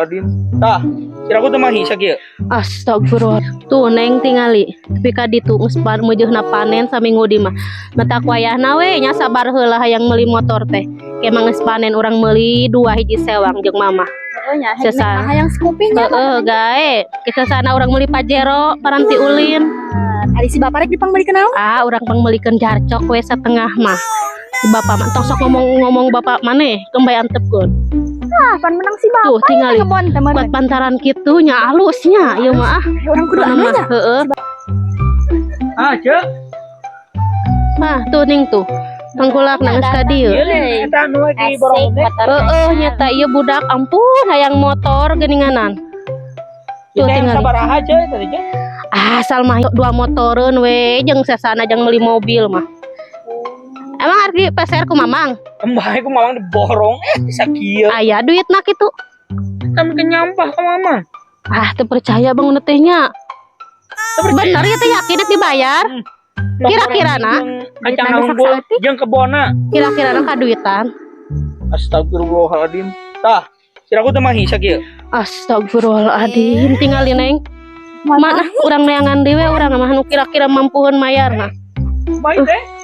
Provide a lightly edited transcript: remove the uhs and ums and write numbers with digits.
Astagfirullahaladzim. Tah, kira aku teu mahi sakieu. Astagfirullah. Tuh, Neng, tingali. Tapi ka ditu geus meujeuhna panen saminggu di mah. Matak wayahna we nya, sabar heula hayang meuli motor teh. Ke mah geus panen urang meuli dua hiji sewang jeung mama. Oh nya, Sesa. hayang Scoopy nya. Heeh, gae. Kesana urang meuli Pajero paranti ulin. Ari si bapak rek dipangmeulikeun naon? Ah, urang pangmeulikeun jarcok we satengah mah. Si bapak mah tong sok ngomong-ngomong bapak maneh, kembali antepkeun. Ah, pan menang si bapak. Tuh, tingali. Kebon teh Kuat pantaran kitu nya, alusnya ieu mah ah. Urang kudu anu nya. Heeh. Ah, Cek. Nah, tuh ning tuh. Tengkulak nangis ka dieu. Ieu nih eta anu di borong teh. Heeh, nyata ieu budak, ampun, hayang motor geuninganan. Tuh, Kita yang tingali. Sabaraha, Cek, tadi, Cek? Ah, asal mah dua motoreun we jeung sesana jeung meuli mobil mah. Emang arti peser ku Mamang? Embah ku Mamang diborong sakieu. Aya duitna kitu. Kami kenyampah ka Mamang. Ah, teu percaya bangun teh nya. Bener ya teh, yakin rek dibayar? Kira-kira na? Kacang Duitna unggul saeutik. Jeung kebona. Kira-kira na kaduitan. Astagfirullahaladzim. Tah, kira aku teu mahi sakieu. Astagfirullahaladzim, tingali, Neng. Mana urang neangan dewe urang mah nu kira-kira mampueun mayar mah. Baik teh.